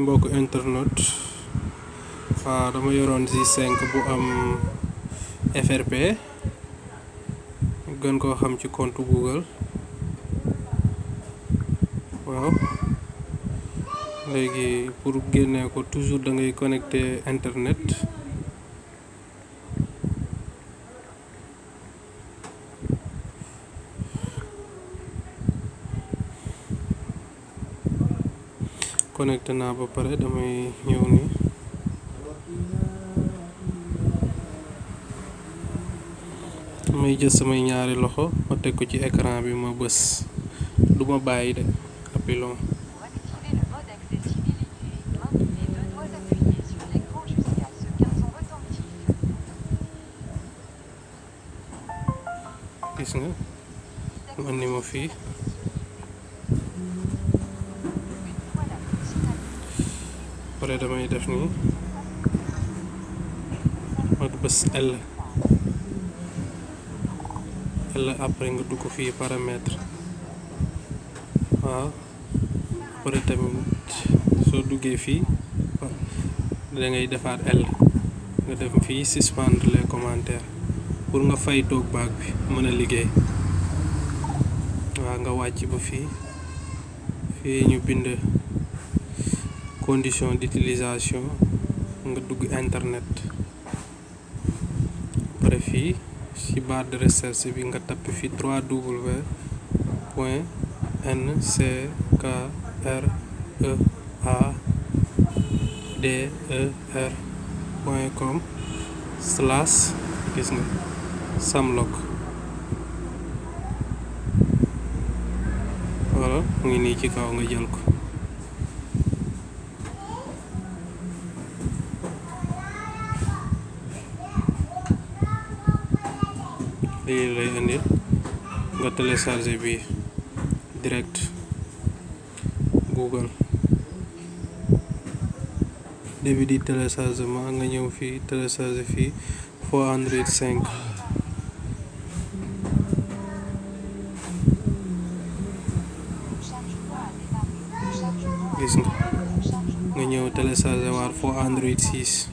mbokk internet waaw dama yoroon J5 bu am FRP gën koo xam ci compte Google waaw léegi pour génnee ko toujours da ngay connecté internet connecté naa ba pare damay ñëw ni damay jël samay ñaari loxo ma teg ko ci écran bi ma bës duma bàyyi de appilon gis nga mu andi ma fii pare damay def nii ma bës L après nga dugg fii paramètre waaw pare tamit soo duggee fii da ngay defaat L nga def fii suspendre les commentaires pour nga fay toog baag bi mën a liggéey waaw nga wàcc ba fii ñu bind condition d'utilisation nga dugg internet pare fii ci barre de recherche bi nga tapé fi www.ncreader.com/ gis nga samlock voilà mu ngi nii ci kaw nga jël ko lii lay indil nga télécharger bi direct Google début di téléchargement nga ñëw fii télécharger fii for Android 5 gis nga ñëw télécharger waat for Android 6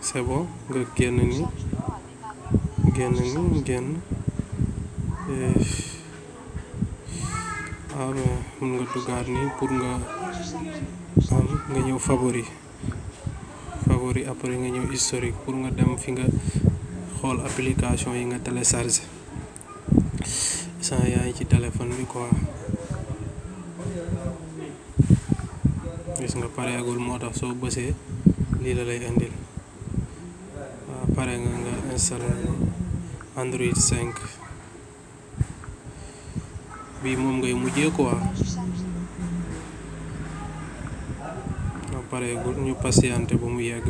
c'est bon nga génn waaw mais mun nga duggaat nii pour nga ñëw favori après nga ñëw historique pour nga dem fi nga xool application yi nga téléchargé saa yaa ngi ci téléphone bi quoi gis nga pareegul moo tax soo bësee lii la lay indil waaw pare nga installé Android 5 bii moom ngay mujjee quoi waaw pareegul ñu patienté ba mu yegg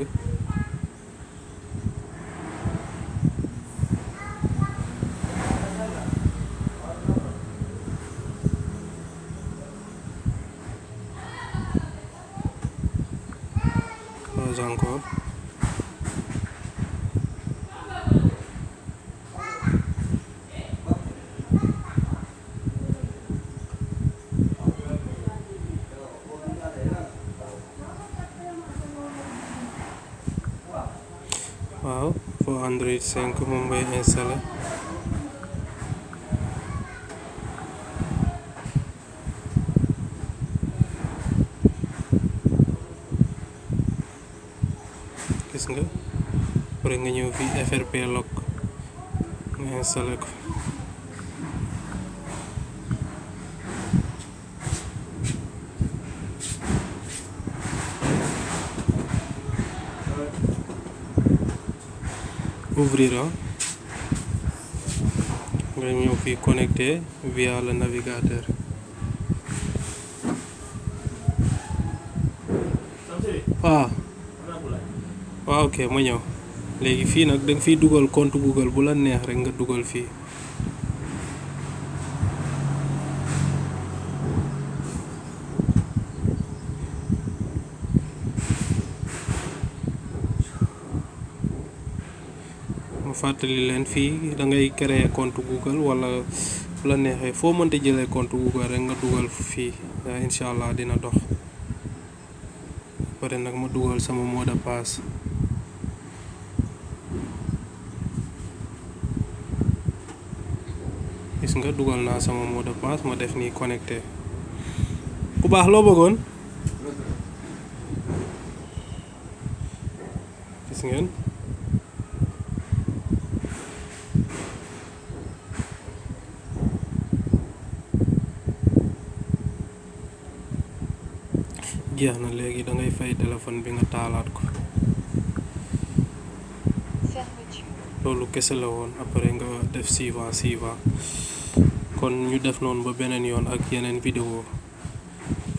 pas encore waaw for Android 5 moom ngay installé gis nga après nga ñëw fii FRP lock nga installé ko ouvrir nga ñëw fii connecté via le navigateur waaw ok ma ñëw léegi fii nag danga fiy dugal compte Google bu la neex rek nga dugal fii fàttali leen fii da ngay créer compte Google wala fu la neexee foo mënti jëlee compte Google rek nga dugal fii incha allah dina dox. pare nag ma dugal sama mot de passe. gis nga dugal naa sama mot de passe ma def nii connecté. ku baax loo bëggoon. gis ngeen. jeex na léegi da ngay fay téléphone bi nga taalaat ko. loolu kese la woon après nga def suivant kon ñu def noonu ba beneen yoon ak yeneen vidéo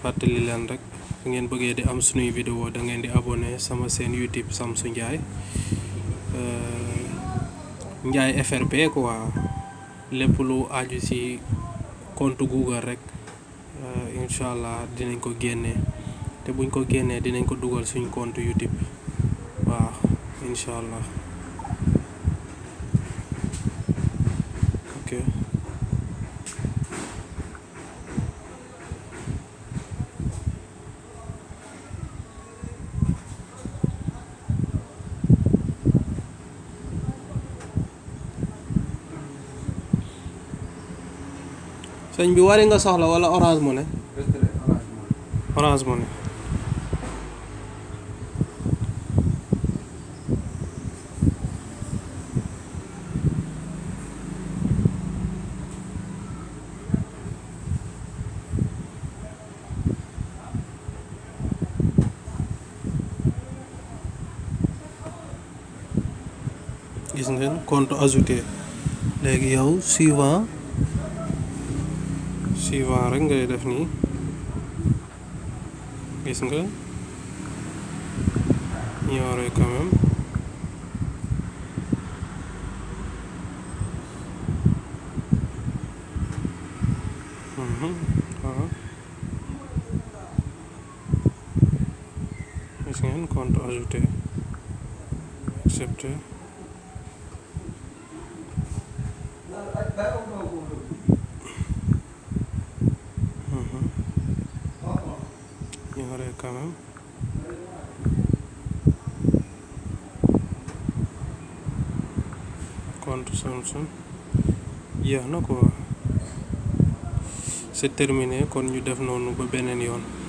fàttali leen rek su ngeen bëggee di am sunuy vidéo da ngeen di abonné sama chaîne YouTube Samsu Ndiaye Ndiaye FRP quoi lépp lu aju ci compte Google rek incha allah dinañ ko génnee te buñ ko génnee dinañ ko dugal suñ compte YouTube waaw incha allah. ok. sëñ bi wari nga soxla wala Orange Money. Orange Money. gis ngeen compte ajouté léegi yow suivant rek ngay def nii gis nga ignorer quand même waaw gis ngeen compte ajouté accepté. ignorer quand même compte Samsung jeex na quoi c'est terminé kon ñu def noonu ba beneen yoon.